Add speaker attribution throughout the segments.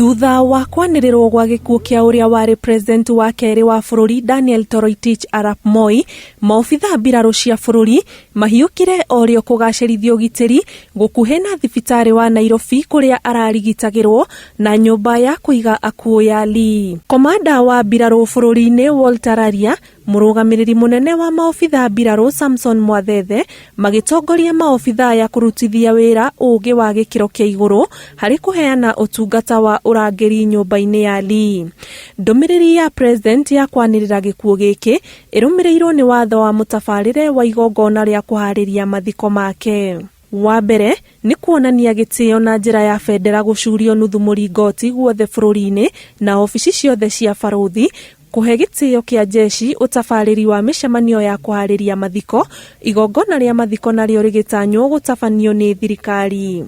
Speaker 1: Thutha wa kwanĩrĩrwo gwa gĩkuũ kĩa ũrĩa warĩ president wa kerĩ wa bũrũri Daniel Toroitich arap Moi, maobithaa mbirarũ cia bũrũri mahiũkire orĩo kũgacĩrithia ũgitĩri gũkuhĩ na thibitarĩ wa Nairobi kũrĩa ararigitagĩrwo na nyũmba ya kũiga akuũ ya Lee. Komanda wa mbirarũ bũrũri-inĩ Walter Raria, mũrũgamĩrĩri mũnene wa maobithaa mbirarũ Samson Mwathethe magĩtongoria maobithaa ya kũrutithia wĩra ũũgĩ wa gĩkĩro kĩa igũrũ harĩ kũheana ũtungata wa ũrangĩri nyũmba-inĩ ya Lee. Ndũmĩrĩri ya President ya kwanĩrĩra gĩkuũ gĩkĩ ĩrũmĩrĩirwo nĩ watho wa mũtabarĩre wa igongona rĩa kũharĩria mathiko make. Wa mbere nĩ kuonania gĩtĩo na njĩra ya bendera gũcurio nuthu mũringoti guothe bũrũri-inĩ na obici ciothe cia barũthi, kũhe gĩtĩo kĩa njeshi ũtabarĩri wa mĩcemanio ya kũharĩria mathiko, igongona rĩa mathiko narĩo rĩgĩtanywo gũtabanio nĩ thirikari.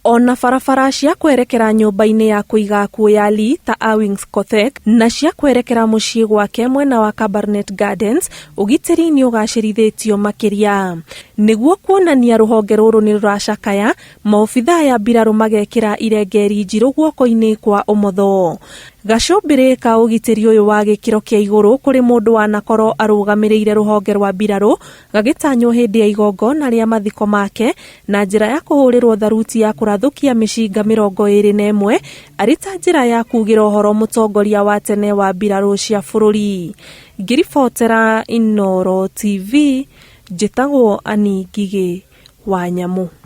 Speaker 1: Ona barabara cia kwerekera nyũmba-inĩ ya kũiga akuũ ya Lee ta Arwings Kothek na cia kwerekera mũciĩ gwake mwena wa Kabarnet Gardens, ũgitĩri nĩ ũgacĩrithĩtio makĩria. Nĩguo kuonania rũhonge rũrũ nĩ rũracakaya, maobithaa ya mbirarũ magekĩra irengeri njirũ guoko-inĩ kwa ũmotho. Gacũmbĩrĩ ka ũgitĩri ũyũ wa gĩkĩro kĩa igũrũ kũrĩ mũndũ wanakorwo arũgamĩrĩire rũhonge rwa mbirarũ gagĩtanywo hĩndĩ ya igongona rĩa mathiko make na njĩra ya kũhũrĩrwo tharuti ya kũrathũkia mĩcinga 21 arĩ ta njĩra ya kugĩra ũhoro mũtongoria wa tene wa mbirarũ cia bũrũri. Ngĩribotera Inooro TV, njĩtagwo Annie Ngigĩ wa Nyamũ.